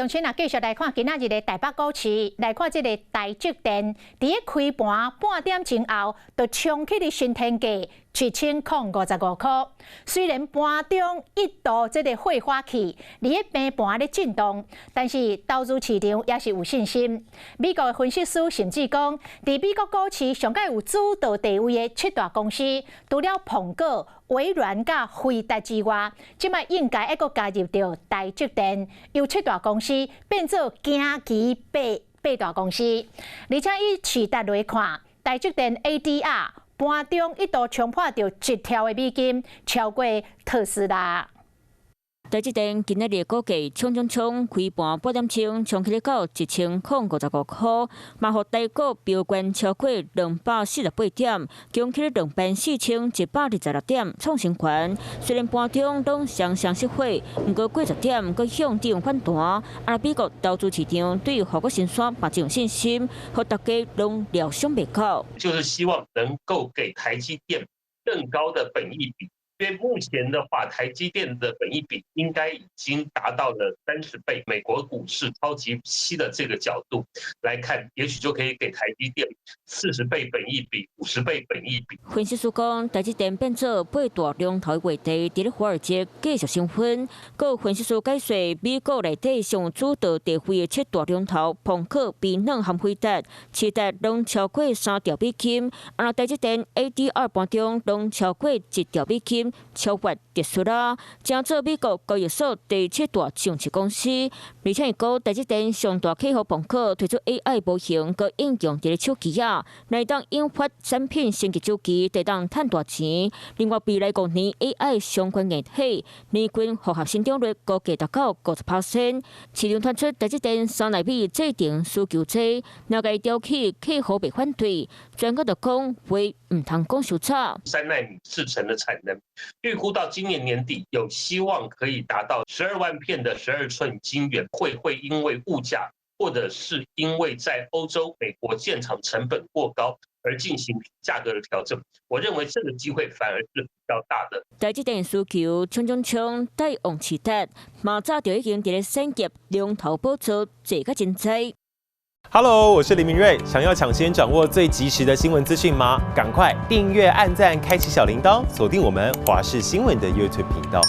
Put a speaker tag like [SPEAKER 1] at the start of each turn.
[SPEAKER 1] 鄉親啊，繼續來看今仔日的台北股市，來看這个台積電，佇咧開盤半點鐘後，就衝起咧新天價1055塊。雖然盤中一度這个火花去，佇咧平盤咧震盪，但是投資市場也是有信心。美國的分析師甚至講，佇美國股市上蓋有主導地位的七大公司，除了蘋果、微軟佮輝達之外，這擺應該猶閣加入著台積電，由七大公司變做驚奇八大公司。而且以市值來看，台積電 ADR 盤中一度衝破著1兆的美金，超過特斯拉。
[SPEAKER 2] 台積電今仔日股價衝衝衝，開盤半點鐘衝起到1055塊，嘛予台股飆懸超過248點，攻起24,126點，創新高。雖然盤中攏雙雙失火，毋過過10點閣向頂反彈。啊，美國投資市場對護國神山嘛真有信心，予大家攏料想袂到。
[SPEAKER 3] 就是希望能夠給台積電更高的本益比。因為目前的話，台積電的本益比應該已經達到了30倍。美國股市超級七的這個角度來看，也許就可以給台積電40倍本益比、50倍本益比。
[SPEAKER 2] 分析師講，台積電變做八大龍頭的話題，佇咧華爾街繼續升溫。閣有分析師解說，美國內底上有主導地位的七大龍頭，蘋果、微軟和輝達，市值攏超過3兆美金。啊，台積電 ADR 盤中攏超過1兆美金。超越特斯拉，成做美國交易所第七大上市公司。而且伊講，台積電上大客戶蘋果推出 AI 模型，閣應用佇咧手機仔，來當引發產品升級週期，會當趁大錢。另外，未來5年 AI 相關硬體年均複合成長率估計達到50%。市場傳出台積電3納米製程需求濟，若共調起客戶袂反對，專家就講話毋通講傷早。
[SPEAKER 3] 3納米製程的產能，預估到今年年底有希望可以達到12萬片的12寸晶圓，會因為物價，或者是因為在歐洲、美國建廠成本過高而進行價格的調整。我認為這個機會反而是比較大的。
[SPEAKER 2] 台積電需求衝衝衝，帶旺市值，嘛早就已經佇咧產業龍頭寶座坐甲真濟。
[SPEAKER 4] Hello，我是林明瑞。想要搶先掌握最及時的新聞資訊嗎？趕快訂閱、按讚、開啟小鈴鐺，鎖定我們華視新聞的 YouTube 頻道。